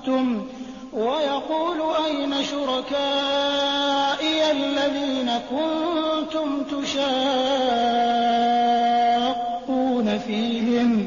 كنتم ويقول أين شركائي الذين كنتم تشاقون فيهم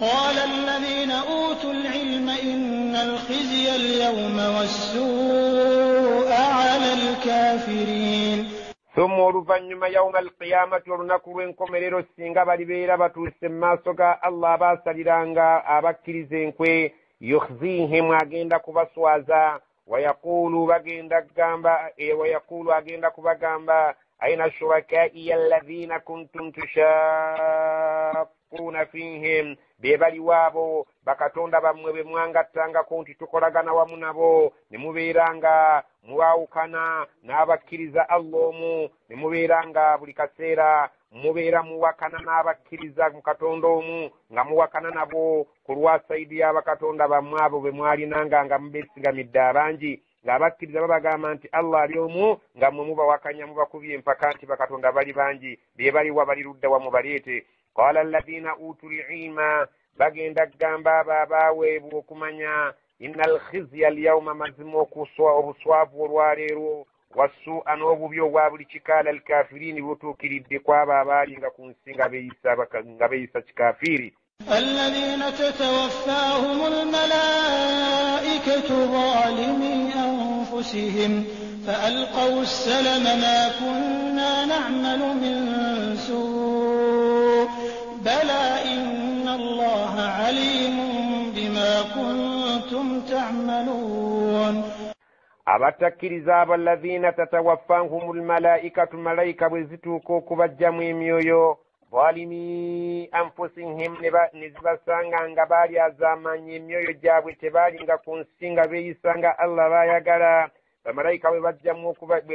قال الذين أوتوا العلم إن الخزي اليوم والسوء على الكافرين. ثم oluvannyuma yawma alqiyamati olunaku lw'enkomerero singa balibeera batuuse mu maaso ga Allah baasaliranga abakkiriza enkwe yukhzihim agenda kubaswaza wayaqulu bagenda kugamba wayaqulu agenda kubagamba aina shurakaiya alladhina kuntum tushaqquna fihim be baliwo bakatonda bammwe be mwangattangako nti tukolagana wamu nabo ne mubeeranga muwawukana n'abakkiriza Allah omu ne mubeeranga buli kaseera mubeera muwakana n'abakkiriza mu Katonda omu nga muwakana nabo ku lwa sayidi y'abakatonda bammwe abo be mwalinanga nga mubeesigamidde abangi ng'abakkiriza babagamba nti Allah ali omu nga mmwe mubawakanya mubakubye empaka nti bakatonda bali bangi be baliwa bali ludda wamu baleete. Qala alladhina utul ilma bagenda kugamba abo abaaweebwa okumanya innal khizya alyawma mazima obuswavu olwaleero wasu'a n'obubi obwa buli kika ala alkafirini butuukiridde kw'abo abaali nga ku nsi nga beeyisa kikafiiri. الذين تتوفاهم الملائكة ظالمي أنفسهم فألقوا السلم ما كنا نعمل من سوء بلى إن الله عليم بما كنتم تعملون. Abatakkiriza abo alladhina tatawaffahum almalaikatu malayika bwe zituuka okubajjamu emyoyo zalimi anfusihim ne zibasanga nga baali azaamanya emyoyo gyabwe tebaalinga ku nsi nga beeyisa nga Allah baayagala bamalayika bwe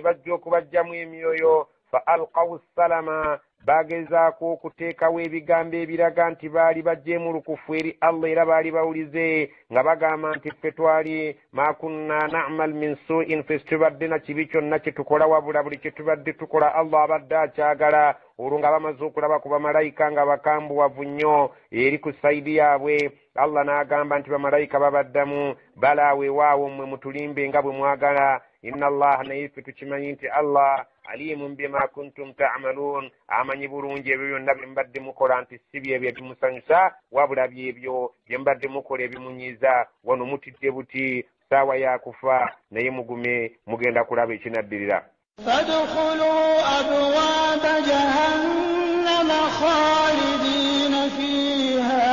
bajja okubajjamu emyoyo fa alqaw salama bagezaako okuteekawo ebigambo ebiraga nti baali bajeemulukufu eri Allah era baali bawulize nga bagamba nti ffe twali ma kunna na'mal min su'in ffe tubadde na kibi kyonna kye tukola wabula buli kye tubadde tukola Allah abadde akyagala. Olwo nga bamaze okulaba ku bamalayika nga bakambuwavu nnyo eri ku sayidi yaabwe Allah n'agamba nti bamalayika babaddamu balaa weewaawo mmwe mutulimbe nga bwe mwagala inna Allaha naye ffe tukimanyi nti Allah alimun bima kuntum ta'malun amanyi bulungi ebyo byonna bye mbadde mukola nti si byebyo ebimusanyusa wabula byebyo bye mbadde mukola ebimunyiiza wano mutidde buti saawa ya kufa naye mugume mugenda kulaba ekinaddirira. Fadkhulu abwaaba jahannama khalidina fiha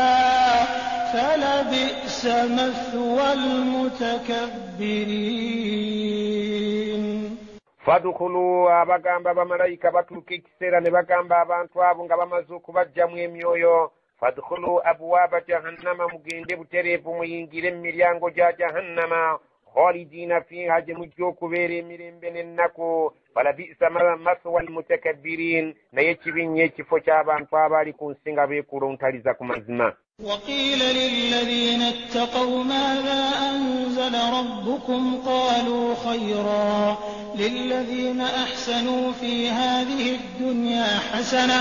falabi'sa mathwal mutakabbirin. Fadkhulu abagamba bamalayika batuuka ekiseera ne bagamba abantu abo nga bamaze okubajjamu emyoyo fadkhulu abwaaba jahannama mugende butereevu muyingire mu miryango gya jahannama khalidina fiha gye mujja okubeera emirembe n'ennaku falabi'sa mathwal mutakabbirin naye kibi nnyo ekifo ky'abantu abaali ku nsi nga beekuluntaliza ku mazima. وقيل للذين اتقوا ماذا أنزل ربكم قالوا خيرا للذين أحسنوا في هذه الدنيا حسنة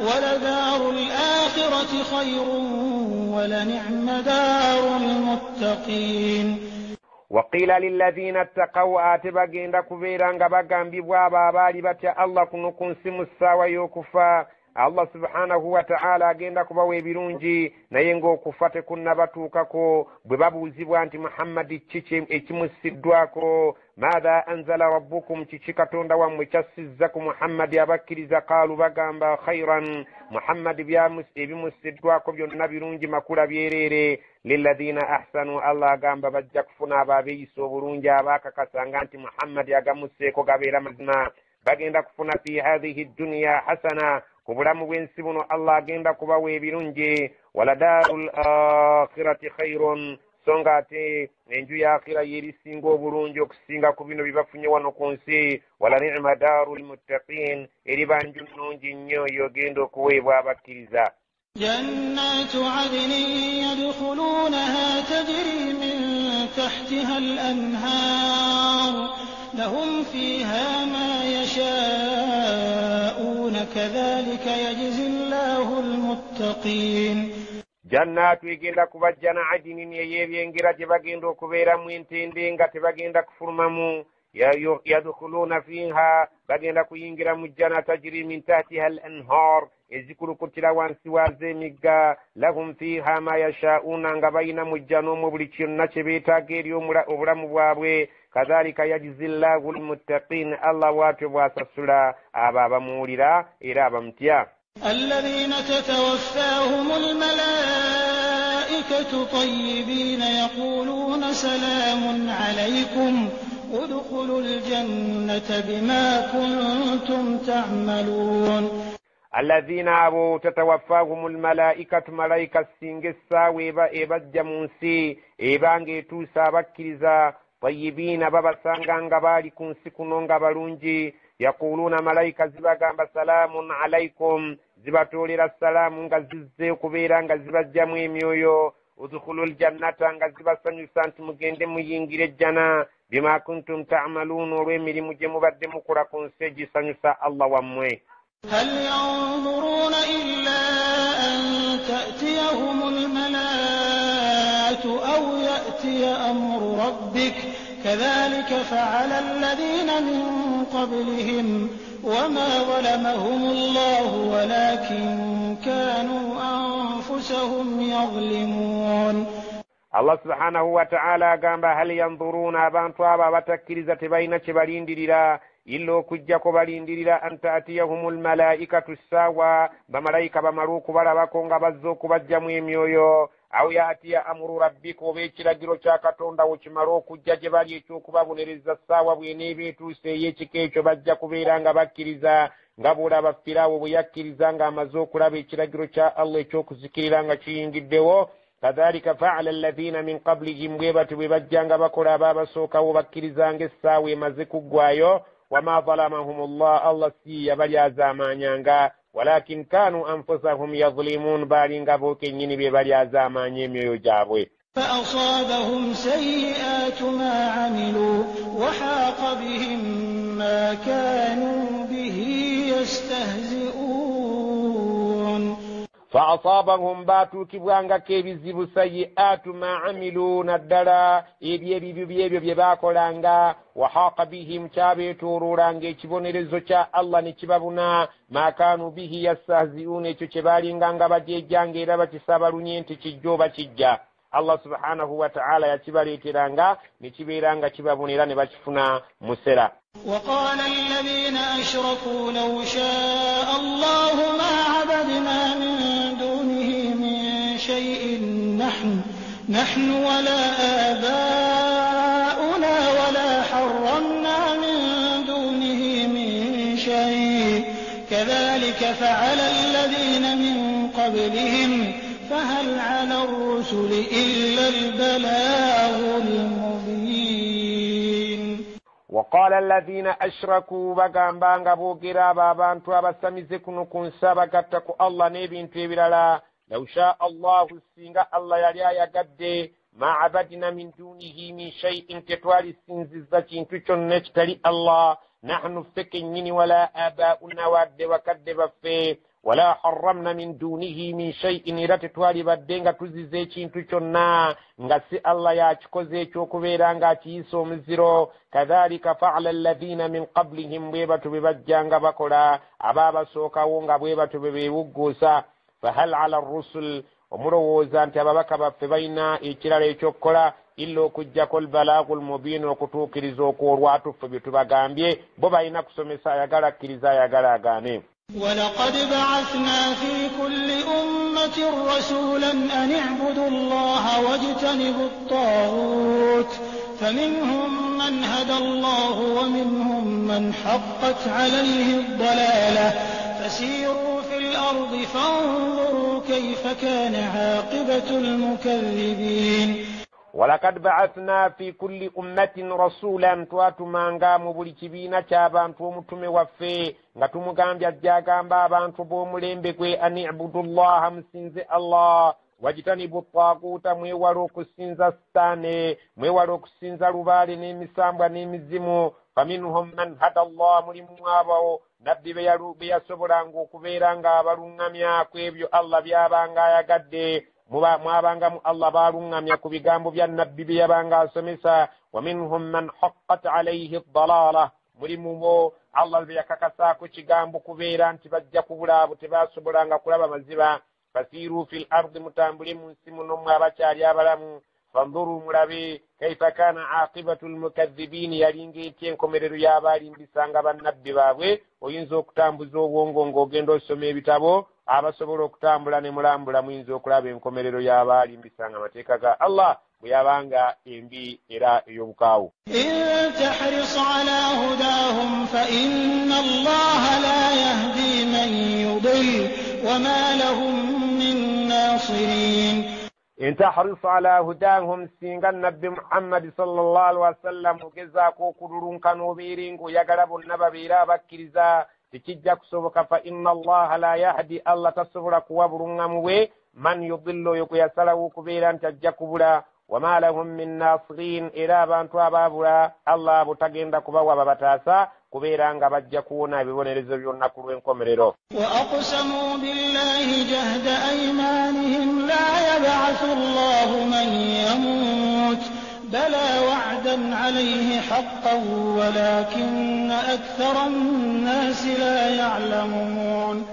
ولدار الآخرة خير ولنعم دار المتقين. وقيل للذين اتقوا ate bagenda kubeera nga bagambibwa abo abaali batya Allah kuno ku nsi mu ssaawa y'okufa Allah subhanahu wa ta'ala agenda kubawa ebirungi naye ng'okufa tekunnabatuukako bwe babuuzibwa nti Muhammadi kiki ekimussiddwako maatha anzala rabbukum kiki Katonda wammwe kyassizza ku Muhammadi abakkiriza qaalu bagamba khairan Muhammadi ebimussiddwako byonna birungi makula byereere lilladhina ahsanu Allah agamba bajja kufuna abo abeeyisa obulungi abaakakasanga nti Muhammadi agamusseeko gabeera mazima bagenda kufuna fi hadhihi dunya hasana ku bulamu bw'ensi buno Allah agenda kubawa ebirungi waladaarul akhirati khairun so nga ate enju ya akhira y'erisinga obulungi okusinga ku bino bye bafunye wano ku nsi wala ni'ma daarul muttaqin eriba nju nnungi nnyo yogenda okuweebwa abakkiriza. جنات عدن يدخلونها تجري من تحتها الأنهار لهم فيها ما يشاءون كذلك يجزي الله المتقين. Jannaatu egenda kubajjana adinin ey'ebyengera gye bagenda okubeeramu entende nga tebagenda kufulumamu. Yadkhuluuna fiiha, bagenda kuyingira mu jjana tajiri min tahtiha al anhar, ezikulukutira wansi waazo emigga. Lahum fiiha ma yashaa'uuna, nga balina mu jjana omwo buli kyonna kye beetaaga eri obulamu bwabwe. Kadhalika yajzi llahu lmuttaqin, Allah bw'atyo bw'asasula abo abamuwulira era abamutya. الذين تتوفاهم الملائكة طيبين يقولون سلام عليكم ادخلوا الجنة بما كنتم تعملون. الذين abo tatawaffahum almalaikatu, malaika singa essaawa ebajja mu nsi ebanga etuusa abakkiriza, tayibiina babasanga nga baali ku nsi kuno nga balungi. Yaquluuna, malaika zibagamba salaamun alaikum, zibatoolera salaamu nga zizze okubeera nga zibajjamu emyoyo. Udkhulu ljannata, nga zibasanyusa nti mugende muyingire ejjana. Bima kuntum ta'maluun, olw'emirimu gye mubadde mukola ku nsi egisanyusa Allah wammwe. هل ينظرون إلا أن تأتيهم الملائكة أو يأتي أمر ربك كذلك فعل الذين من قبلهم وما ظلمهم الله ولكن كانوا أنفسهم يظلمون. Allah subhanahu wa ta'ala agamba hal yanzuruna, abantu abo abatakkiriza tebalina kye balindirira illa okujjako balindirira an ta'tiyahumul malaikatu ssaawa, bamalayika bamale okubalabako nga bazze okubajjamu emyoyo. Aw yatiya amuru rabbika, oba ekiragiro kya Katonda wo kimale okujja gye bali ekyokubabonereza ssaawa bw'eneeba etuuse ey'ekika ekyo bajja kubeera nga bakkiriza, nga bw'olaba Firawo bwe yakkiriza ng'amaze okulaba ekiragiro kya Allah eky'okuzikirira nga kiyingiddewo. Kadhalika fa'ala alladhina min qablihim, bwe batyo bwe bajjanga bakola abaabasookawo bakkirizanga essaawa emaze kuggwayo. Wama zalamahum llah, Allah si yabalyazaamaanyanga, walakin kanu anfusahum yazlimuun, baalinga bo kennyini be balyazaamaanya emyoyo gyabwe. فأصابهم سيئات ما عملوا وحاق بهم ما كانوا به يستهزئون. فأصابهم baatuukibwangako ebizibu sayi'aatu ma amilu, naddala ebyo ebibi ebyo bye baakolanga. Wahaqa bihim, kyabeetooloolanga ekibonerezo kya Allah ne kibabuna. Ma kaanu bihi yastahzi'uun, ekyo kye baalinganga bajeejjanga era bakisaba lunye nti kijja oba kijja. Allah subhanahu wa ta'ala yakibaleeteranga ne kibeera nga kibabonera ne bakifuna musera. وقال الذين أشركوا لو شاء الله ما عبدنا من دونه من شيء نحن ولا آباؤنا ولا حرمنا من دونه من شيء كذلك فعل الذين من قبلهم فهل على الرسل إلا البلاغ المبين. وقال الذين أشركوا, bagamba boogera abo abantu abasamize kuno ku nsi abagatta ku Allah n'ebintu ebirala, law shaa Allahu, singa Allah yali ayagadde, ma abadna min dunihi min shay'in, tetwalisinzizza kintu kyonna ekitali Allah, nahnu ffe kennyini, wala abaa'una, wadde bakadde baffe, wala harramna min dunihi min shay'in, era tetwalibadde nga tuziza ekintu kyonna nga si Allah yakikoze ekyokubeera ng'akiyisa omuziro. Kadhalika fa'ala alladhina min qablihim, bwe batyo bwe bajjanga bakola abaabasookawo nga bwe batyo bwe beewugguusa. Fahal ala rusul, omulowooza nti ababaka baffe balina ekirala ekyokukola illa okujjako albalaagu lmubiin, okutuukiriza okwolwatu ffe bye tubagambye. Bo balina kusomesa, ayagala akkiriza, ayagala agaane. ولقد بعثنا في كل أمة رسولا أن اعبدوا الله واجتنبوا الطاغوت فمنهم من هدى الله ومنهم من حقت عليه الضلالة فسيروا في الأرض فانظروا كيف كان عاقبة المكذبين. Walakad ba'athna fi kulli ummatin rasulan, twatumanga mu buli kibiina ky'abantu omutume waffe nga tumugambye ajja agamba abantu b'omulembe gwe, an ibudullaha, musinze Allah, wajitanibu taaguuta, mwewale okusinza sitaane, mwewale okusinza lubaale n'emisambwa n'emizimu. Faminhum man hada Allah, mulimu abo nabbi be yasobolanga okubeera ng'abaluŋŋamya ku ebyo Allah by'abanga ayagadde. Mwabangamu Allah baaluŋŋamya ku bigambo bya nabbi bye yabanga asomesa. Wa minhum man haqqat alayhi ddalaala, mulimu bo Allah be yakakasaako kigambo kubeera nti bajja kubula, abo tebasobolanga kulaba mazima. Fasiiru fil ardi, mutambule mu nsi muno mmwe abakyali abalamu. Fanzuru, mulabe kaifa kana aqibatu lmukadhibin, yalinga etya enkomerero y'abaalimbisanga bannabbi baabwe. Oyinza okutambuza obwongo ng'ogenda osoma ebitabo, abasobola okutambula ne mulambula muyinza okulaba enkomerero y'abaalimbisanga amateeka ga Allah bwe yabanga embi era ey'obukaawu. In tahris ala hudahum fa inna Allaha la yahdi man yudil wa ma lahum min nasirin. In tahris ala hudahum, singa nabbi Muhammadi sallallahu alaihi wasallam ogezaako okululunkana obeere ng'oyagala bonna babeere abakkiriza, tekijja kusoboka. Fa inna Allaha la yahdi, Allah tasobola kuwa buluŋŋamu bwe man yudillu, oyo gwe yasalawo okubeera nti ajja kubula. Wama lahum min nasirin, era abantu abaabula Allah abo tagenda kubawa babataasa kubeera nga bajja kuwona ebibonerezo by'olunaku lw'enkomerero. Wa aqsamu billahi jahda aymanihim la yab'athu Allahu man yamut bala wa'dan alayhi haqqan walakinna akthara an-nasi la ya'lamun.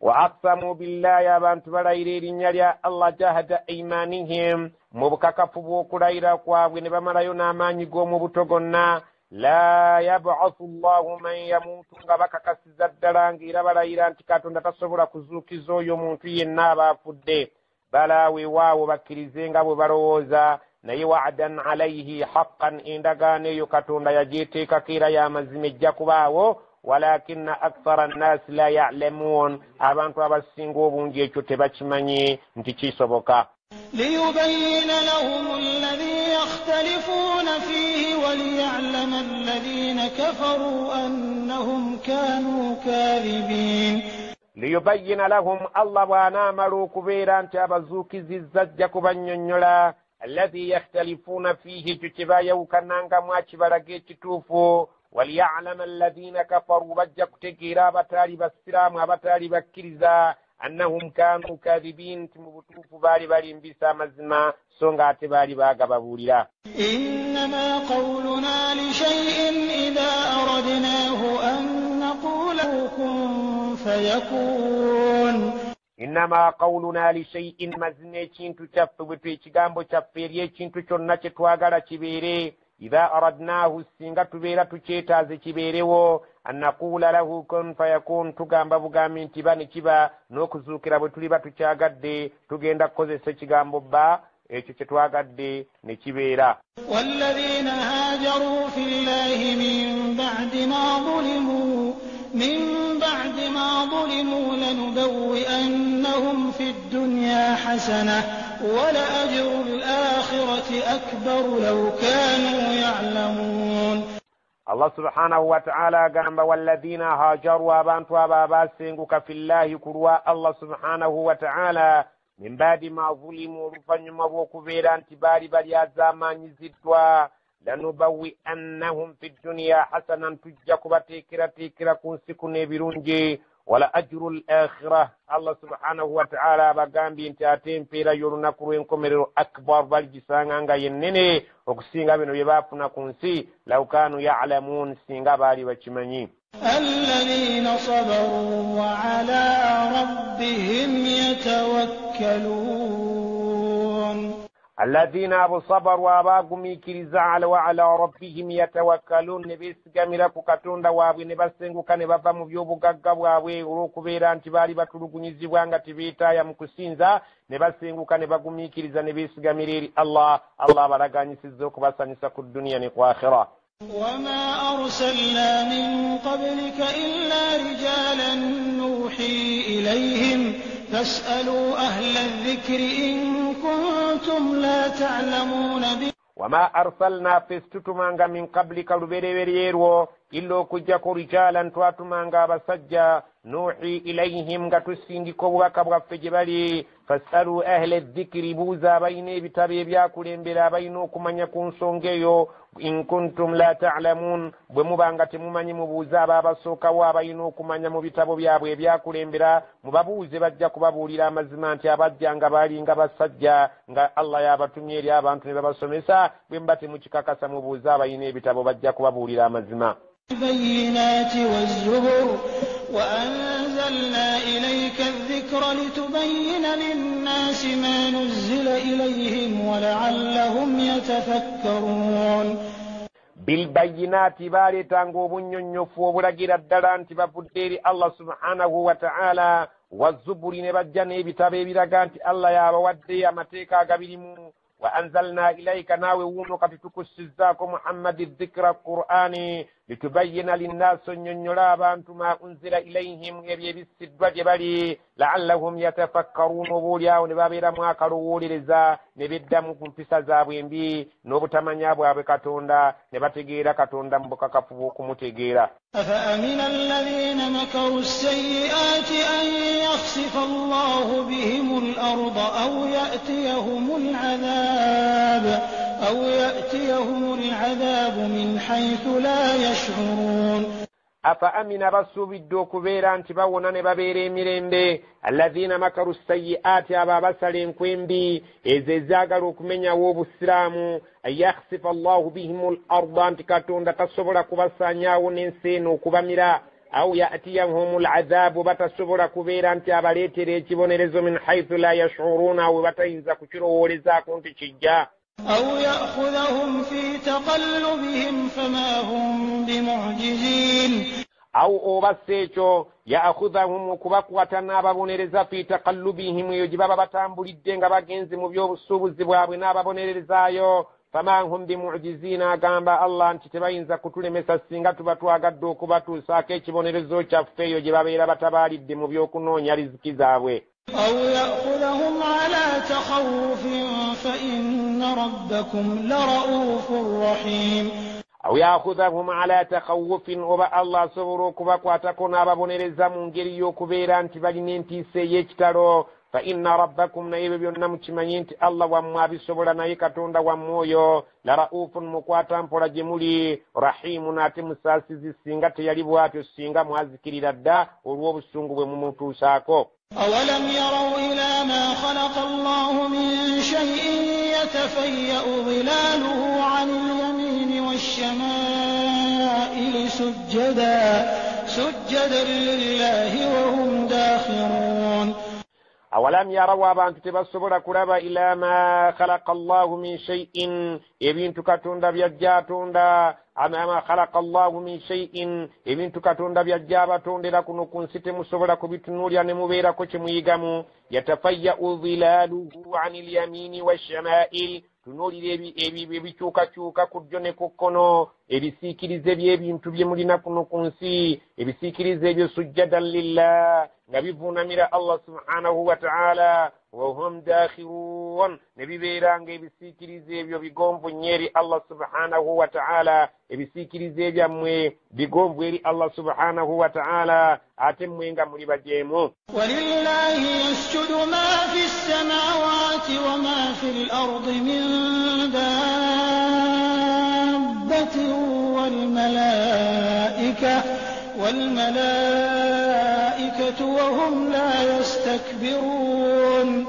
Wa aqsamu billahi, abantu balayira erinnya lya Allah jahda aymanihim, mu bukakafu bw'okulayira kwabwe ne bamalayo n'amaanyi g'omu buto gonna. La yab'athu Allahu man yamuutu, nga bakakasiza ddala ng'era balayira nti Katonda tasobola kuzuukiza oyo muntu yenna aba afudde. Bala, weewaawo bakkirize nga bwe balowooza, naye wa'dan alayhi haqqan, endagaano eyo Katonda yagyeteekako era y'amazima ejja kubaawo. Walakinna akthara nnaasi la ya'lamuun, abantu abasinga obungi ekyo tebakimanyi nti kisoboka. Liyubayyina lahum alladhi yakhtalifuna fihi waliya'lama alladhina kafaru annahum kanu kadhibin. Liyubayyina lahum, Allah bw'anaamala okubeera nti abazuukizizza ajja kubannyonnyola alladhi yakhtalifuuna fiihi, ekyo kye baayawukanangamu akibalaga ekituufu. Waliya'lama alladhina kafaru, bajja kutegeera abataali basiraamu abataali bakkiriza annahum kanu kadhibin, nti mu butuufu baali balimbisa amazima so nga ate baali baagababuulira. Innama qawluna li shay'in idha aradnahu an naqula kun fayakun. Innama qawluna li shay'in, mazima ekintu kyaffe bwe ekigambo kyaffe eri ekintu kyonna kye twagala kibeere, idha aradnahu, singa tubeera tukyetaaze kibeerewo, an naqula lahu kun fayakun, tugamba bugambi nti ba ne kiba, n'okuzuukira bwe tuliba tukyagadde tugenda kukozesa ekigambo ba, ekyo kye twagadde ne kibeera. Walladhina hajaru fillahi min ba'di ma zulimu lanubawwi'annahum fid dunya hasana wa la ajru al-akhirati akbar law kanu ya'lamun. Allah subhanahu wa ta'ala agamba walladhina hajaru, abantu abo abaasenguka fillahi ku lwa Allah subhanahu wa ta'ala, min ba'di ma zulimu, oluvannyuma lw'okubeera nti baali balyazaamaanyiziddwa, lanubawi'annahum fi dunya hasanan, tujja kubateekerateekera ku nsi kuno ebirungi. Wala ajru al-akhirah, Allah subhanahu wa ta'ala abagambye nti ate empeera y'olunaku lw'enkomerero akbar, baligisanga nga yennene okusinga bino bye baafuna ku nsi. Law kanu ya'lamun, singa baali bakimanyi. Alladhina sabaru wa ala rabbihim yatawakkalun. Alladhina abo sabaru, abaagumiikiriza, wa ala rabbihim yatawakkalun, ne beesigamira ku Katonda waabwe ne basenguka ne bava mu by'obugagga bwabwe olw'okubeera nti baali batulugunyizibwa nga tebeetaaya mu kusinza, ne basenguka ne bagumiikiriza ne beesigamira eri Allah. Allah abalaganyisizza okubasanyusa ku dduniya ne ku akhira. وما أرسلنا من قبلك إلا رجالا نوحي إليهم فاسألوا أهل الذكر إن كنتم لا تعلمون. وما أرسلنا فستتمanga min qablika lubereberye lwo Illa okuggyako rijaalan, twatumanga abasajja, nuuhi ilayhim, nga tusindika obubaka bwaffe gye bali. Fasalu ahla dhikiri, buuza abalina ebitabo ebyakulembera, abalina okumanya ku nsonga eyo. In kuntum la ta'lamun, bwe muba nga temumanyi mubuuze abaabasookawo abalina okumanya mu bitabo byabwe ebyakulembera, mubabuuze bajja kubabuulira amazima nti abajja nga baalinga basajja nga Allah yabatumye eri abantu ne babasomesa. Bwe muba temukikakasa mubuuze abalina ebitabo, bajja kubabuulira amazima. البينات والزبر وأنزلنا إليك الذكر لتبين للناس ما نزل إليهم ولعلهم يتفكرون. Bilbayinaati, baleetanga obunnyonnyofu obulagira ddala nti bavudde eri Allah subhanahu wa ta'ala. Wazuburi, ne bajja n'ebitabo ebiraga nti Allah yabawadde amateeka agabirimu. Wa anzalna ilaika, naawe wuuno kati tukussizzaako Muhammadi dhikra Qur'ani, litubayyina linnaasi, onnyonnyola abantu, ma unzila ilayhim, ebyo ebissiddwa gye bali, laallahum yatafakkaruun, oba oliawo ne babeeramu akalowoolereza ne beddamu ku mpisa zaabwe embi n'obutamanya bwabwe Katonda, ne bategeera Katonda mu bukakafu bw'okumutegeera. أفأمن الذين مكروا السيئات أن يخسف الله بهم الأرض أو يأتيهم العذاب من حيث لا يشعرون. Afa amina, basuubidde okubeera nti bawona ne babeera emirembe, alladhiina makaru sayiaati, abo abasala enkwembi ezo ezaagala okumenyawo obusiraamu, an yakhsifa Allahu bihimu l arda, nti Katonda tasobola kubasaanyaawo n'ensi eno okubamira, au yatiyahum lazaabu, batasobola kubeera nti abaleetera ekibonerezo, min haithu la yashuruuna, we batayinza kukirowoolezaako nti kijja. أو يأخذهم في تقلبهم فما هم بمعجزين. Au oba si ekyo, yaakhudhahum, okubakwata n'ababonereza, fi taqallubihim, eyo gye baba batambulidde nga bagenze mu by'obusuubuzi bwabwe n'ababonerezaayo. Fama hum bimujiziina, agamba Allah nti tebayinza kutulemesa singa tuba twagadde okubatuusaako ekibonerezo kyaffe eyo gye babeera batabaalidde mu by'okunoonya riziki zaabwe. أو يأخذهم على تخوف فإن ربكم لرؤوف رحيم. Au yakhudhahum ala takhawufin, oba Allah asobola okubakwatako n'ababonereza mu ngeri y'okubeera nti balina entiisa ey'ekitalo. Fa inna rabbakum, naye ebyo byonna mukimanye nti Allah wammwe abisobola, naye Katonda wammwe oyo la raufun, mukwata mpola gye muli, rahimun, ate musaasizi. Singa teyali bw'atyo singa mwazikirira dda olw'obusungu bwe mumutuusaako. أولم يروا إلى ما خلق الله من شيء يتفيأ ظلاله عن اليمين والشمائل سجدا لله وهم داخرون. Awalam yaraw, abantu tebasobola kulaba, ila ma khalaqa Allahu min shay'in, ebintu Katonda byajja atonda, ama khalaqa Allahu min shay'in, ebintu Katonda byajja abatondera kuno ku nsi temusobola kubitunuulira ne mubeerako kye muyigamu. Yatafayya'u dhilaaluhu ani lyamini washama'il, tunuulira ebikyukakyuka ku ddyo ne ku kkono, ebisiikirize by'ebintu bye mulina kuno ku nsi, ebisiikirize ebyo, sujjadan lillah, nga bivuunamira Allah subhanahu wa ta'ala, wahum dakhirun, ne bibeera nga ebisiikirize ebyo bigonvu nnyo eri Allah subhanahu wa ta'ala. Ebisiikirize byammwe bigonvu eri Allah subhanahu wa ta'ala, ate mmwe nga muli bajeemu. ولله يسجد ما في السماوات وما في الأرض من دابة والملائكة وهم لا يستكبرون.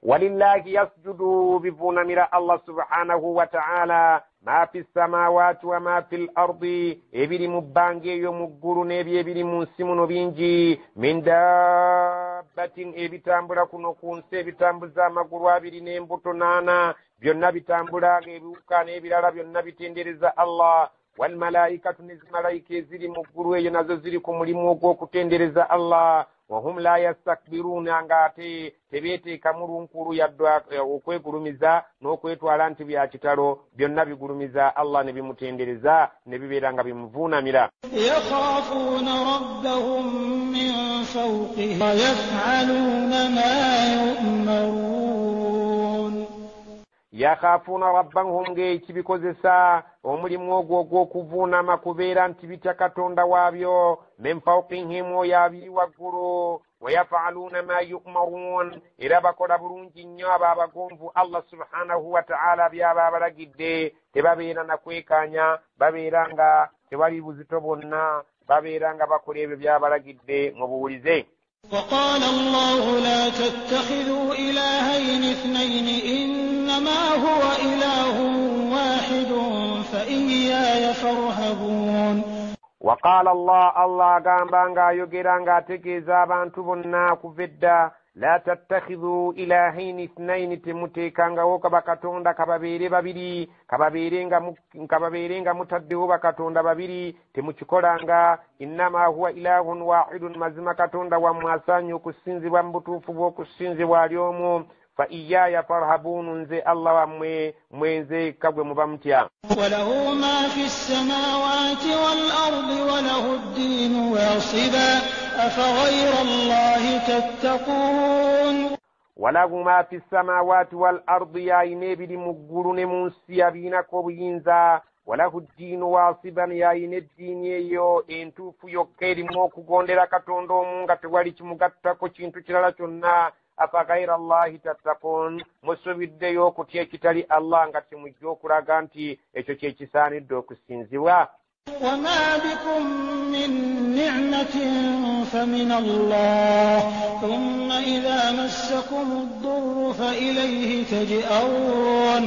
Walillahi yasjudu, bivuunamira Allah subhanahu wa ta'ala, ma fi samawati wa ma fi l ardi, ebiri mu bbanga eyo mu ggulu n'ebyo ebiri mu nsi muno bingi, min dabbatin, ebitambula kuno ku nsi, ebitambuza amagulu abiri n'embuto naana, byonna bitambula ng'ebiwuka n'ebirala byonna bitendereza Allah. Walmalayikatu, ne zimalayika eziri mu ggulu eyo nazo ziri ku mulimu ogw'okutendereza Allah. Wahum la yastakbiruuna, ng'ate tebeeteekamu lunkulu yadde okwegulumiza n'okwetwala nti bya kitalo, byonna bigulumiza Allah ne bimutendereza ne bibeera nga bimuvuunamira. يخافون ربهم من فوقهم ويفعلون ما يؤمرون. Yakhafuuna rabbahum, ng'ekibikozesa omulimu ogwo ogw'okuvuunama kubeera nti bitya Katonda waabyo. Min fawqihim, oyo abiri waggulu. Wayafaaluuna ma yu'maruun, era bakola bulungi nnyo abo abagonvu Allah subhanahu wa ta'ala byaba abalagidde. Tebabeera na kwekaanya, babeera nga tewali buzito bwonna, babeera nga bakola ebyo by'abalagidde mu buwulize. وقال الله لا تتخذوا إلهين اثنين إنما هو إله واحد فإياي فارهبون. وقال الله, Allah agamba ng'ayogera ng'ategeeza abantu bonna kuva edda, la tattakhidhu ilahaini ithnaini, temuteekangawo bakatonda kababeere babiri, kababeere nga mutaddewo bakatonda babiri, temukikolanga. Innama huwa ilahun wahidun, mazima Katonda wammwe asaanye okusinzibwa mu butuufu bw'okusinzibwa ali omu. Fa iyaya farhabun, nze Allah wammwe mwenze kagwe muba mutya. Walahu ma fi ssamawati wal ardi walahu ddinu wasiba afaghayra Allahi tattaqun. Walahu ma fi ssamawati wal ardi, yayina ebiri mu ggulu ne mu nsi yabirinako obuyinza. Walahu ddiinu wasiban, yayina eddiini eyo entuufu yokka erimu okugondera Katonda omu nga tewali kimugattako kintu kirala kyonna. Afa ghayra Allahi tattaqun, musubiddeyo okutya ekitali Allah nga temujja okulaga nti ekyo kye kisaanidde okusinzibwa. Wama bikum min ni'matin famin Allah thumma idha massakum ad-durru fa ilayhi taj'arun.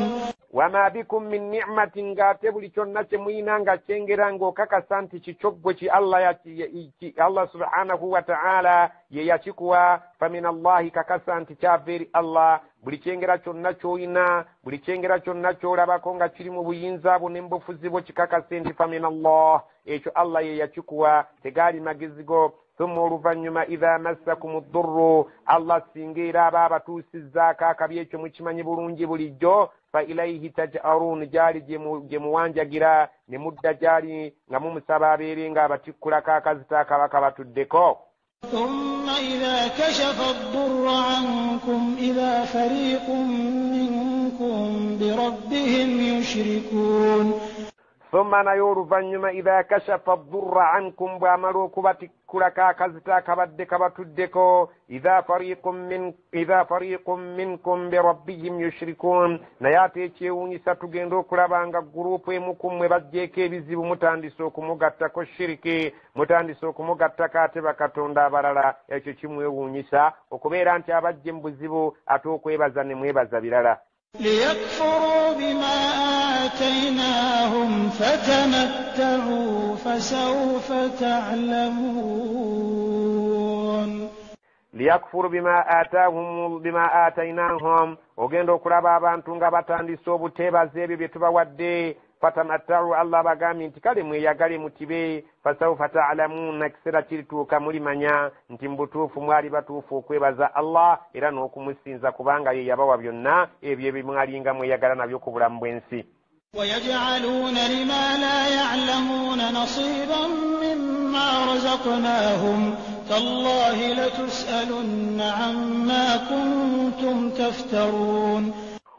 Wama bikum min ni'matin, ng'ate buli kyonna kye muyina nga kyengera ng'okakasa nti kikyo ggwe ki Allah subhanahu wa ta'ala ye yakikuwa, famin Allahi, kakasa nti kyava eri Allah. Buli kyengera kyonna ky'oyina, buli kyengera kyonna ky'olabako nga kiri mu buyinza bwo ne mu bufuzi bwo, kikakase nti famin Allah, ekyo Allah ye yakikuwa, tegaali magezi go. Thumma oluvannyuma idha massakum ddurru, Allah singa era aba abatuusizzaako akabi, ekyo mukimanyi bulungi bulijjo. Fa ilaihi taj'arun, gyali gye muwanjagira ne mudda gyali nga mumusaba abeere nga abatikkulako akazito akaba kabatuddeko. Thumma idha kashafa ad-durra ankum idha fariqun minkum birabbihim yushrikun. Thumma naye oluvannyuma idha kashafa ad-durra ankum, bw'amala okubatikkulako akazito akabadde kabatuddeko, idha fariqun minkum birabbihim yushrikun, naye ate ekyewuunyisa tugenda okulaba nga gurupu emu ku mmwe baggyeko ebizibu, mutandise okumugattako shiriki, mutandise okumugattako ate bakatonda abalala. Ekyo kimwewuunyisa okubeera nti abajje mu buzibu ate okwebaza ne mwebaza birala. Liyakfuru bima atainahum fatamatta'u fasawfa ta'lamun. Liyakfuru bima atahum bima atainahum, ogenda okulaba abantu nga batandise obuteebaza ebyo bye tubawadde. Fatamatta'u, Allah bagambye nti kale mweyagale mutibe. Fasawfa ta'lamun, ekiseera kirituuka mulimanya nti mu butuufu mwali batuufu okwebaza Allah era n'okumusinza, kubanga ye yabawa byonna ebyo ebimwalinga mweyagala nabyo ku bulamu bw'ensi. ويجعلون لما لا يعلمون نصيبا مما رزقناهم تالله لتسألن عما كنتم تفترون.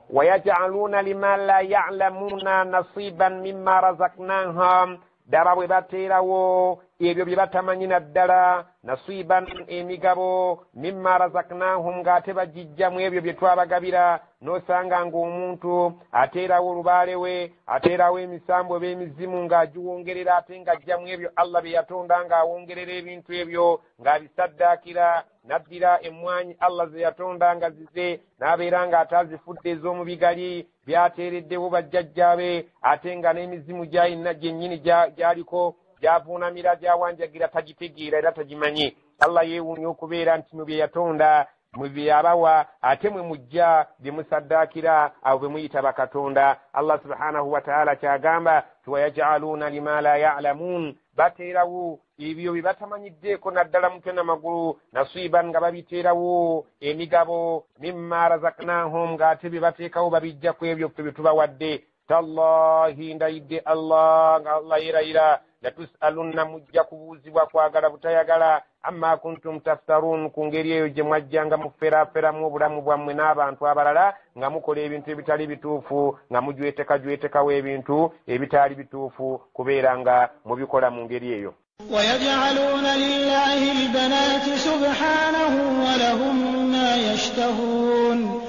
ويجعلون لما لا يعلمون نصيبا مما رزقناهم, ddala bwe bateerawo ebyo bye batamanyi naddala, nasiiban emigabo, mimma razaknahum, ng'ate bagijjamu ebyo bye twabagabira. N'osanga ng'omuntu ateerawo olubaale we, ateerawo emisambu oba emizimu ng'agiwongerera, ate ng'ajjamu ebyo Allah bye yatonda, ng'awongerera ebintu ebyo ng'abisaddaakira, n'addira emmwanyi Allah ze yatonda nga zize, n'abeera ng'ataazifudde ez'omu bigali byateereddewo bajjajjaabe, ate nga n'emizimu gy'alina gyennyini gy'aliko gy'avuunamira gy'awanjagira tagitegeera era tagimanyi. Allah yeewuunya okubeera nti mu bye yatonda, mu bye yabawa, ate mwe mujja bye musaddaakira abo bwe muyita bakatonda. Allah subhanahu wa ta'ala kyagamba ti wayajaluuna lima la ya'lamuun, bateerawo ebyo bye batamanyiddeeko naddala mutwe n'amagulu, nasiiban nga babiteerawo emigabo, mimma razaknahum, ng'ate bye bateekawo babijja ku ebyo ffe bye tubawadde. Tallahi, ndayidde Allah, nga Allah yerayira, Latusalunna, mujja kubuuzibwa kwagala butayagala, amma kuntum taftarun, ku ngeri eyo gye mwajjanga muferaaferamu obulamu bwammwe n'abantu abalala, nga mukola ebintu ebitali bituufu, nga mujwetekajwetekawo ebintu ebitali bituufu, kubeera nga mubikola mu ngeri eyo. ويجعلون لله البنات سبحانه ولهم ما يشتهون.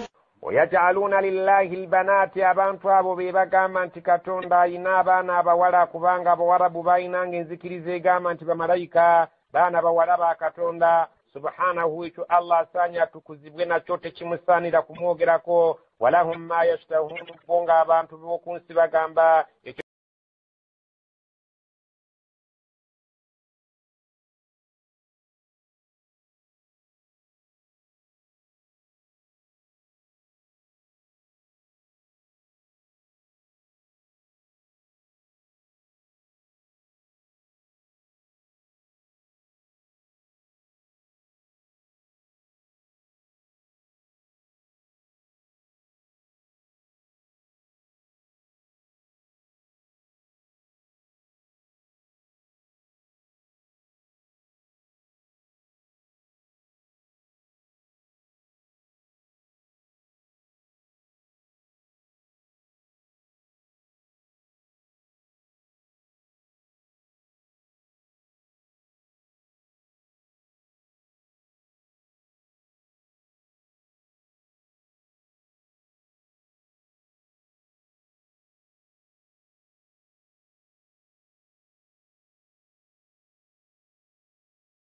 Wayajaluna lillahi lbanaati, abantu abo be bagamba nti Katonda ayina abaana abawala, kubanga abawarabu bayinanga enzikiriza egamba nti bamalayika baana bawala ba Katonda subhanahu. Ekyo Allah asaanye atukuzibwe nakyo, tekimusaanira kumwogerako. Walahum ma yashtahun, bo ng'abantu b'oku nsi bagamba ekyo